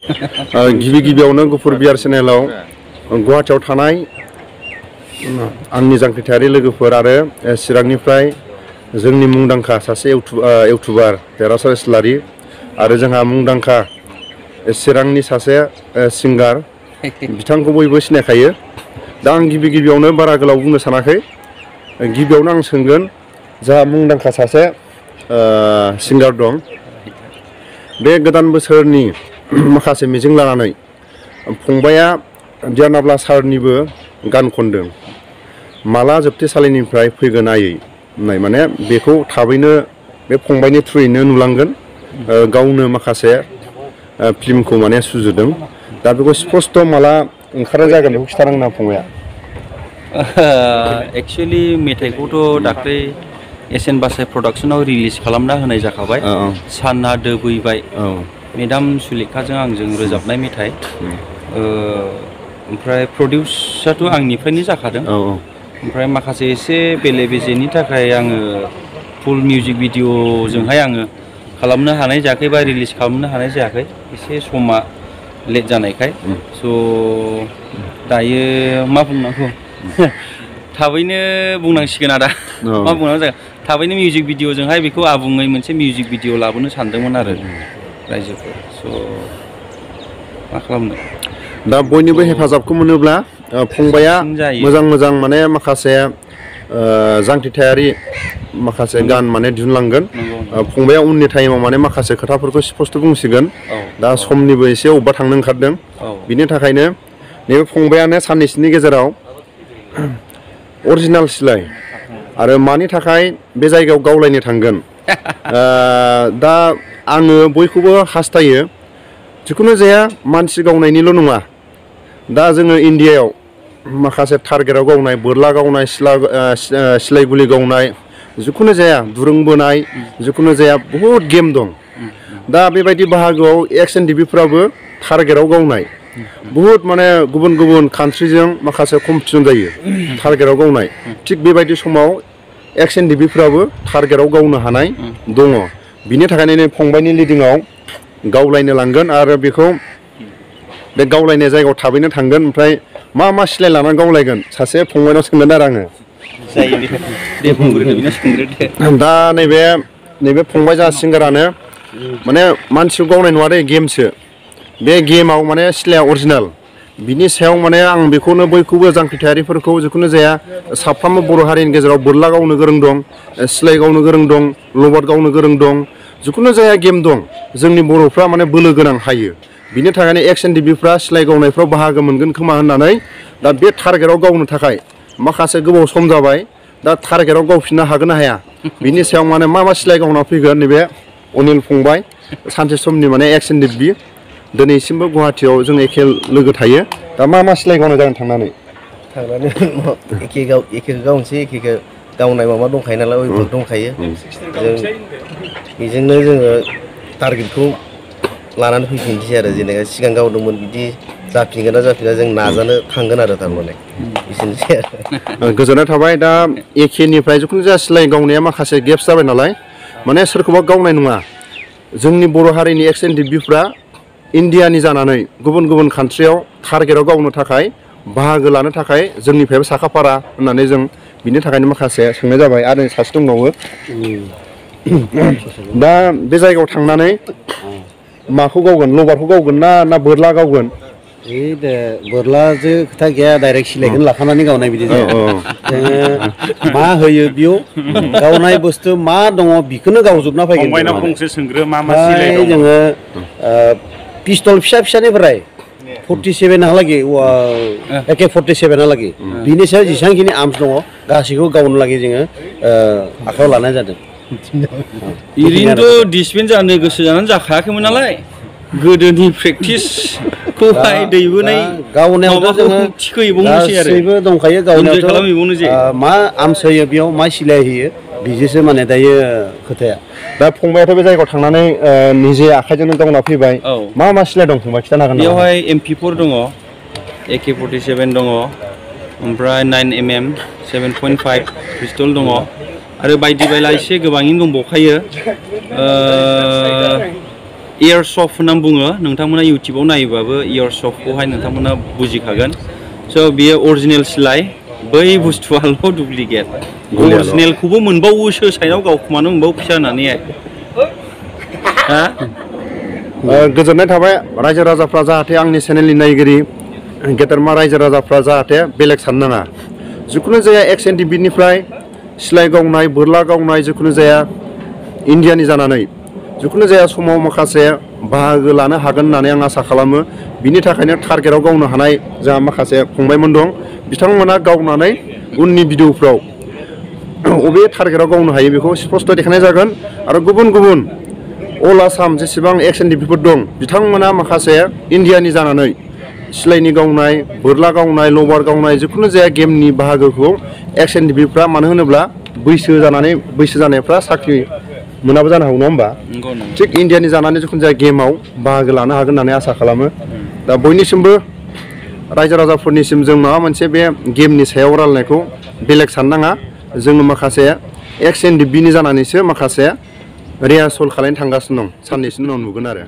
गिबि गिबियावनो गुफुर बियार चेनेलाव गुवाहाटियाव थानाय आंनि जांख्रिथायारि लोगोफोर आरो चिरांनिफ्राय जोंनि मुंदांखा सासे इउटुबार देरहासार इस्लारि आरो जोंहा मुंदांखा चिरांनि सासे सिंगार बिथांखौ बयबो सिनायखायो। दा आं गिबियावनो बारा गोलाव बुंनो सानाखै। गिबियावनो आं सोंगोन जोंहा मुंदांखा सासे सिंगार दं। बे गोदान बोसोरनि माखासे मिजिं लानानै फंबाया दियानाब्ला सारनिबो गान खनदों। माला जोबथेसालिनिफ्राय फैगोन आयै होननाय, माने बेखौ थाबैनो बे फंबायनि थ्रुयैनो नुलांगोन। गावनो माखासे फिल्मखौ माने सुजुदों। दा बेखौ स्पस्ट माला ओंखारनाय जागोन बेखौ खिथानांगोन ना फंबाया? एक्चुअली मेथाइखौथ' दाख्लै एसएन बासाइ प्रडाक्सनाव रिलिज खालामना होनाय जाखाबाय। साना दोबैबाय मेदाम सुलेखाजों आंजों रोजाबनाय मेथाइ। ओमफ्राय प्रडिउसआथ' आंनिफ्रायनो जाखादों। ओमफ्राय माखासे एसे बेले बेजेनि थाखाय आङो फुल मिउजिक भिडिअ'जोंहाय आङो खालामनो हानाय जायाखै बा रिलिज खालामनो हानाय जायाखै, एसे समा लेट जानायखाय। स' दायो मा बुंनांगौ थाबैनो बुंनांसिगोन आदा। मा बुंनांगौ जागोन, थाबैनो मिउजिक भिडिअ'जोंहाय बेखौ आबुङै मोनसे मिउजिक भिडिअ' लाबोनो सानदोंमोन आरो रायजोफोर। स' मा खालामनो, दा बयनिबो हेफाजाबखौ मोनोब्ला फंबाया मोजां माने माखासे जांख्रिथायारि माखासे गान माने दिहुनलांगोन। फंबाया उननि टाइमाव माने माखासे खोथाफोरखौ स्पस्ट बुंसिगोन। दा समनिबो एसे अबेबा थांनो ओंखारदों। बिनि थाखायनो नैबे फंबायानो साननैसोनि गेजेराव अरिजिनाल सिलाय आरो मानि थाखाय बे जायगायाव गावलायनो थांगोन। दा आङो बयखौबो हास्थायो, जिखुनु जाया मानसि गावनायनिल' नङा। दा जोङो इण्डियायाव माखासे टारगेटआव गावनाय, बोरला गावनाय, सिलाय गुलि गावनाय, जिखुनु जाया दुरुं बोनाय, जिखुनु जाया बहुद गेम दं। दा बेबायदि बाहागोआव XNDB-फ्राबो टारगेटआव गावनाय बहुद माने गुबुन गुबुन कान्ट्रिजों माखासे कम्पिटिसन जायो टारगेटआव गावनाय। थिग बेबायदि समाव XNDB-फ्राबो टारगेटआव गावनो हानाय दङ। बिनि थाखायनो फंबायनि लिडिंआव गावलायनो लांगोन आरो बेखौ बे गावलायनाय जायगायाव थाबैनो थांगोन। ओमफ्राय मा सिलाय लानानै गावलायगोन सासे फंबायनाव सोंगोन आरो आङो। दा नैबे फंबाय जा सिंगारानो माने मानसिखौ गावनाय नङा दे, गेमसो। बे गेमाव माने सिलाया अरिजिनेल। बिनि सायाव माने आं बेखौनो बयखौबो जांख्रिथायारिफोरखौ जिखुनु जाया साफ्रोमबो बर' हारिनि गेजेराव बोरला गावनो गोरों दं, सिलाय गावनो गोरों दं, लबार गावनो गोरों दं, जिखुनु जाया गेम दं। जोंनि बर'फ्रा माने बोलो गोनां हायो। बिनि थाखायनो XNDB-फ्रा सिलाय गावनायफ्राव बाहागो मोनगोन खोमा होननानै दा बे टारगेटआव गावनो थाखाय माखासे गोबाव सम जाबाय। दा टारगेटआव गावफिननो हागोन ना हाया बिनि सायाव माने मा सिलाय गावना फैगोन नैबे अनिल फंबाय सानसे समनि माने XNDB दिनैसिमबो गुवाहाटियाव जों एखे लोगो थायो। दा मा सिलाय गावनाय जागोन थांनानै एखे गावनोसै, एखे गावनाय माबा दंखायो नालाय, अयभाग दंखायो। बेजोंनो जोङो टारगेटखौ लानानै फैफिनसै आरो जेनेबा सिगां गावदोंमोन बिदि जाफिनगोन ना जाफिना जों नाजानो थांगोन आरो थारमाने एसेनोसै आरो। गोजोननाय थाबाय। दा एखेनिफ्राय जिखुनु जाया सिलाय गावनाया माखासे गेप्स जाबाय नालाय, माने सोरखौबा गावनाय नङा। जोंनि बर' हारिनि XNDB-फ्रा इण्डियानि जानानै गुबुन गुबुन कान्ट्रियाव टारगेटआव गावनो थाखाय बाहागो लानो थाखाय जोंनिफ्रायबो साखाफारा होननानै जों बिनि थाखायनो माखासे सोंनाय जाबाय। आरो सासे दंबावो। दा बे जायगायाव थांनानै माखौ गावगोन, लबारखौ गावगोन ना बोरला गावगोन? बोरलाजों खोथा गैया, डाइरेक्ट सिलायखौनो लाखानानै गावनाय बिदि जाया। जोङो मा होयो बेयाव गावनाय बुस्थु मा दङ बेखौनो गावजोबना फैगोन। जोङो पिस्टल फिसानिफ्राय 47हालागै AK-47हालागै बिनि सायाव जेसेबांखिनि आर्मस दङ गासैखौबो गावनो लागै जोङो आखायाव लानाय जादों। ओरैनोथ' डिसप्लेन जानो गोसो जानानै जाखायाखैमोन नालाय, गोदोनि प्रेक्टिसखौहाय दैबोनाय गावनायावथ' जोङो गासैबो दंखायो। गावनायावथ' मा आर्मस होयो बेयाव मा सिलाय होयो बिदिसो माने दायो खोथाया। दा फंबायाथ' बे जायगायाव थांनानै निजे आखाइजोंनो गावना फैबाय। मा सिलाय दं फंबाय खिथानो हागोन नामा? बेवहाय MP4 दङ, AK-47 दङ, ओमफ्राय 9mm 7.5 पिस्टल दङ आरो बायदि बायला एसे गोबाङैनो दंबावखायो। एयारसफ्ट होनना बुङो नोंथांमोना इउटिउबाव नायोबाबो एयारसफ्टखौहाय नोंथांमोना बुजिखागोन स' बेयो अरिजिनेल सिलाय बै बुस्थुआल' डुप्लिकेट अरिजिनेलखौबो मोनबावोसो साइडआव गावखुमानो मोनबावो फैसा होननानैहाय गोजोननाय थाबाय रायजो राजाफ्रा जाहाथे आंनि चेनेलनि नायगिरि गेदेरमा रायजो राजाफ्रा जाहाथे बेलेग साननाङा जिखुनु जाया एक्स एन टिभिनिफ्राय सिलाय गावनाय बोरला गावनाय जिखुनु जाया इण्डियानि जानानै जिखुनु जाया समाव माखासे बाहागो लानो हागोन होननानै आं आसा खालामो बिनि थाखायनो टारगेटआव गावनो हानाय जोंहा माखासे फंबायमोन दं बिथांमोना गावनानै उननि भिडिअफ्राव अबे टारगेटआव गावनो हायो बेखौ स्पष्ट देखायनाय जागोन आरो गुबुन गुबुन अल आसाम जेसेबां एक्स एन टिभिफोर दं बिथांमोना माखासे इण्डियानि जानानै सिलायनि गावनाय बोरला गावनाय लबार गावनाय जिखुनु जाया गेमनि बाहागोखौ एक्स एन टिभिफ्रा मानो होनोब्ला बैसो जानायफ्रा साख्रि मोनाबो जानो हागौ नङा होमबा थिग इण्डियानि जानानै जिखुनु जाया गेमाव बाहागो लानो हागोन होननानै आसा खालामो दा बयनिसिमबो रायजो राजाफोरनिसिम जों माबा मोनसे बे गेमनि सायाव रायलायनायखौ बेलेग साननाङा जोङो माखासे एक्स एन टिभिनि जानानैसो माखासे रिहार्सल खालामनो थांगासिनो दं साननैसोनि उनाव नुगोन आरो